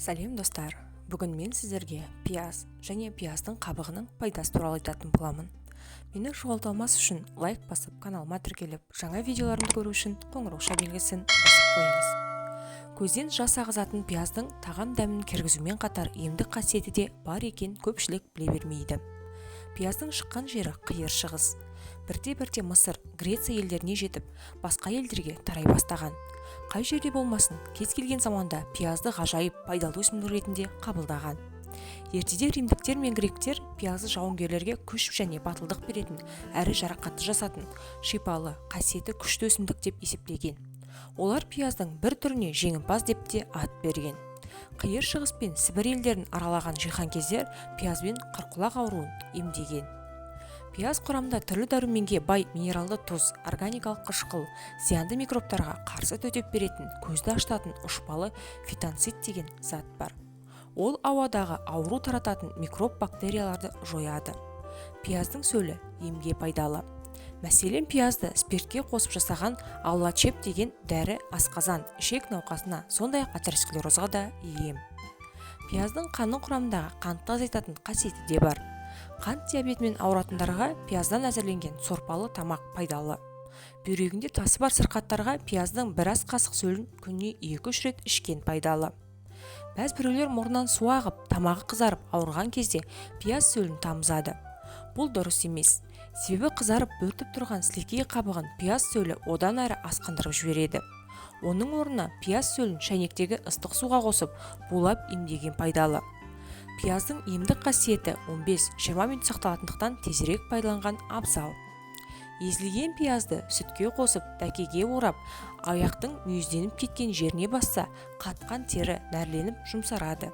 Сәлем, достар! Бүгін мен сіздерге пияз және пияздың қабығының пайдасы туралы айтатын боламын. Мені жоғалта алмас үшін лайк басып, каналыма тіркеліп, жаңа видеоларымды көру үшін қоңырауша белгісін басып қойыңыз. Көзден жас ағызатын пияздың тағам дәмін кіргізумен қатар емдік қасиеті де бар екен, көпшілік біле бермейді. Пияздың шыққан жері Қиыр Шығыс. Бірте-бірте Мысыр, Греция елдеріне жетіп, басқа елдерге тарай бастаған. Қай жерде болмасын, кез келген заманда пиязды ғажайып пайдалы өсімдік ретінде қабылдаған. Ертеде римдіктер мен гректер пиязды жауынгерлерге күш және батылдық беретін әрі жарақатты жасатын шипалы, қасиеті күшті өсімдік деп есептеген. Олар пияздың бір түріне жеңімпаз деп те ат берген. Қиыр Шығыс пен Сібір елдерін аралаған жиһанкездер пиязбен қырқұлақ ауруын емдеген. Пияз құрамында түрлі дәруменге бай минералды тұз, органикалық қышқыл, зиянды микробтарға қарсы төтеп беретін, көзді ашытатын ұшпалы фитонцид деген зат бар. Ол ауадағы ауру тарататын микроб, бактерияларды жояды. Пияздың сөлі емге пайдалы. Мәселен, пиязды спиртке қосып жасаған аллачеп деген дәрі асқазан, ішек науқасына, сондай-ақ атеросклерозға да ем. Пияздың қанның құрамындағы қантты азайтатын қасиеті де бар. Қант диабетімен ауыратындарға пияздан әзірленген сорпалы тамақ пайдалы. Бүйрегінде тасы бар сырқаттарға пияздың бір ас қасық сөлін күніне 2-3 рет ішкен пайдалы. Бәз біреулер мұрнынан су ағып, тамағы қызарып ауырған кезде пияз сөлін тамызады. Бұл дұрыс емес. Себебі қызарып бөртіп тұрған сілекей қабығын пияз сөлі одан әрі асқындырып жібереді. Оның орнына пияз сөлін шәйнектегі ыстық суға қосып, булап емдеген пайдалы. Пияздың емдік қасиеті 15-20 минут сақталатындықтан тезірек пайдаланған абзал. Езілген пиязды сүтке қосып, дәкеге орап, аяқтың мүйізденіп кеткен жеріне басса, қатқан тері нәрленіп жұмсарады.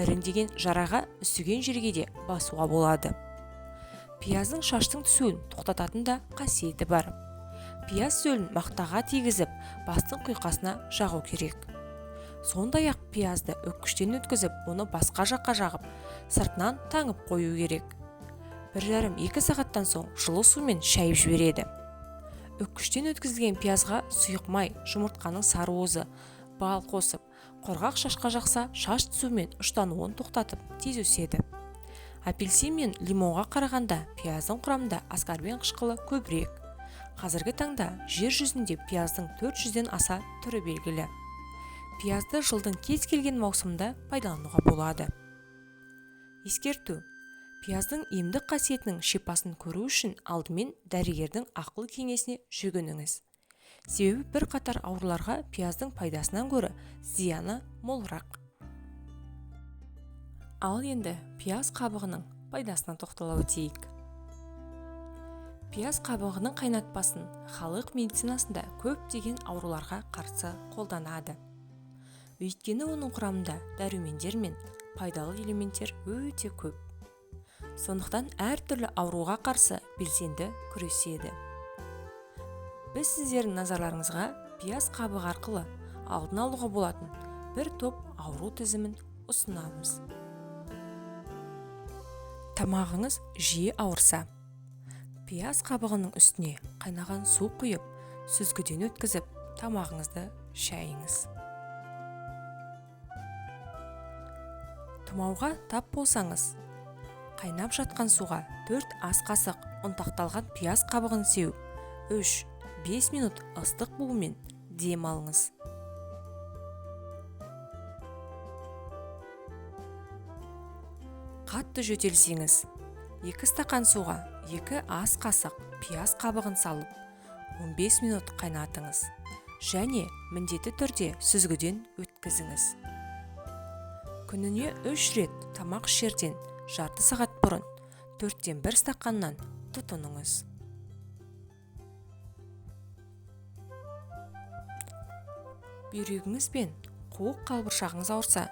Іріңдеген жараға, үсіген жерге де басуға болады. Пияздың шаштың түсуін тоқтататын да қасиеті бар. Пияз сөлін мақтаға тигізіп, бастың құйқасына жағу керек. Сондай-ақ пиязды үккіштен өткізіп, оны басқа жаққа жағып, сыртынан таңып қою керек. 1,5-2 сағаттан соң жылы сумен шайып жібереді. Үккіштен өткізілген пиязға сұйық май, жұмыртқаның сары уызы, бал қосып, құрғақ шашқа жақса, шаш түсу мен ұштануын тоқтатып, тез өседі. Апельсин мен лимонға қарағанда пияздың құрамында аскорбин қышқылы көбірек. Қазіргі таңда жер жүзінде пияздың 400-ден аса түрі белгілі. Пиязды жылдың кез келген маусымында пайдалануға болады. Ескерту: пияздың емдік қасиетінің шипасын көру үшін алдымен дәрігердің ақыл кеңесіне жүгініңіз. Себебі бірқатар ауруларға пияздың пайдасынан гөрі зияны молырақ. Ал енді пияз қабығының пайдасына тоқтала өтейік. Пияз қабығының қайнатпасын халық медицинасында көптеген ауруларға қарсы қолданады. Өйткені оның құрамында дәрумендер мен пайдалы элементтер өте көп. Сондықтан әртүрлі ауруға қарсы белсенді күреседі. Біз сіздердің назарларыңызға пияз қабығы арқылы алдын алуға болатын бір топ ауру тізімін ұсынамыз. Тамағыңыз жиі ауырса, пияз қабығының үстіне қайнаған су құйып, сүзгіден өткізіп, тамағыңызды шайыңыз. Тұмауға тап болсаңыз, қайнап жатқан суға 4 ас қасық ұнтақталған пияз қабығын сеуіп, 3-5 минут ыстық буымен дем алыңыз. Қатты жөтелсеңіз, 2 стақан суға 2 ас қасық пияз қабығын салып, 15 минут қайнатыңыз және міндетті түрде сүзгіден өткізіңіз. Күніне 3 рет тамақ ішерден жарты сағат бұрын 1/4 стақаннан тұтыныңыз. Бүйрегіңіз пен қуық қалбыршағыңыз ауырса,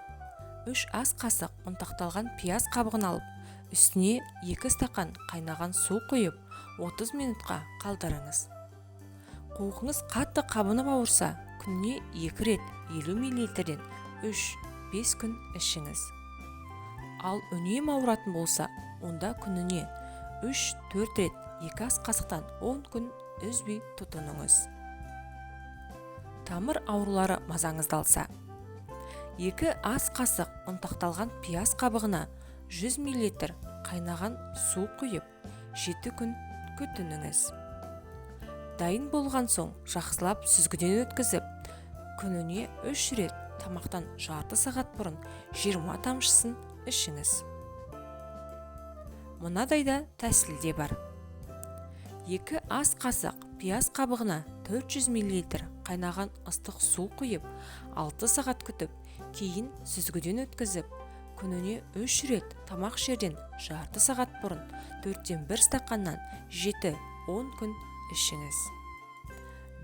3 ас қасық ұнтақталған пияз қабығын алып, үстіне 2 стақан қайнаған су құйып, 30 минутқа қалдырыңыз. Қуығыңыз қатты қабынып ауырса, күніне 2 рет 50 миллилитрден 3-5 күн ішіңіз. Ал үнемі ауыратын болса, онда күніне 3-4 рет 2 ас қасықтан 10 күн үзбей тұтыныңыз. Тамыр аурулары мазаңызды алса, 2 ас қасық ұнтақталған пияз қабығына 100 мл қайнаған су құйып, 7 күн күтініңіз. Дайын болған соң жақсылап сүзгіден өткізіп, күніне 3 рет тамақтан жарты сағат бұрын 20 тамшысын ішіңіз. Мынадай да тәсіл де бар. 2 ас қасық пияз қабығына 400 мл қайнаған ыстық су құйып, 6 сағат күтіп, кейін сүзгіден өткізіп, күніне 3 рет тамақ ішерден жарты сағат бұрын 1/4 стақаннан 7-10 күн ішіңіз.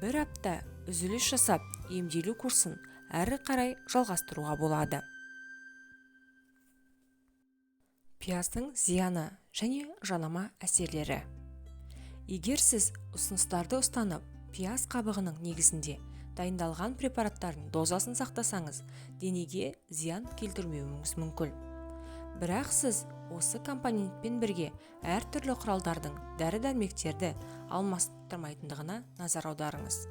Бір апта үзіліс жасап, емделу курсын әрі қарай жалғастыруға болады. Пияздың зияны және жанама әсерлері. Егер сіз ұсыныстарды ұстанып, пияз қабығының негізінде дайындалған препараттардың дозасын сақтасаңыз, денеге зиян келтірмеуіңіз мүмкін. Бірақ сіз осы компонентпен бірге әртүрлі құралдардың дәрі-дәрмектерді алмастырмайтындығына назар аударыңыз.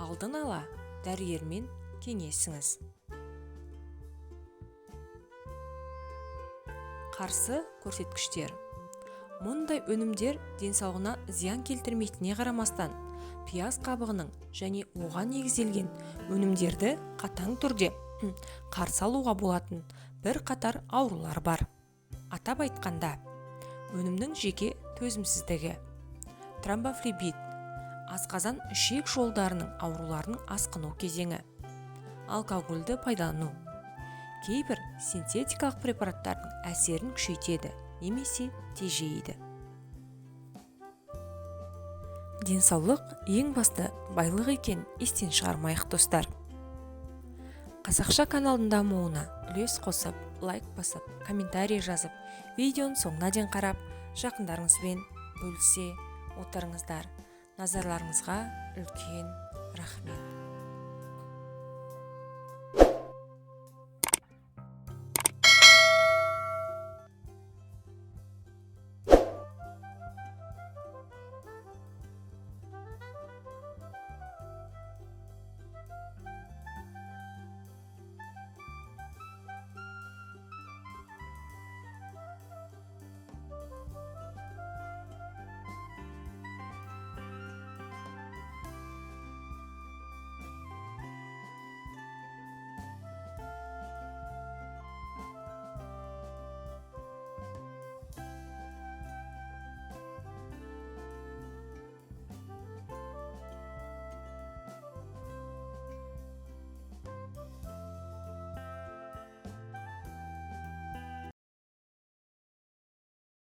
Алдын ала дәрігермен кеңесіңіз. Қарсы көрсеткіштер. Мұндай өнімдер денсаулығына зиян келтірмейтініне қарамастан, пияз қабығының және оған негізделген өнімдерді қатаң түрде қарсы алуға болатын бір қатар аурулар бар. Атап айтқанда, өнімнің жеке төзімсіздігі, тромбофлебит, асқазан ішек жолдарының ауруларының асқыну кезеңі, алкогольді пайдалану, кейбір синтетикалық препараттардың әсерін күшейтеді немесе тежейді. Денсаулық ең басты байлық екен естен шығармайық, достар. Қазақша каналдың дамуына үлес қосып, лайк басып, комментарий жазып, видеоның соңына дейін қарап, жақындарыңызбен бөлісе отырыңыздар. Назарларыңызға үлкен рахмет.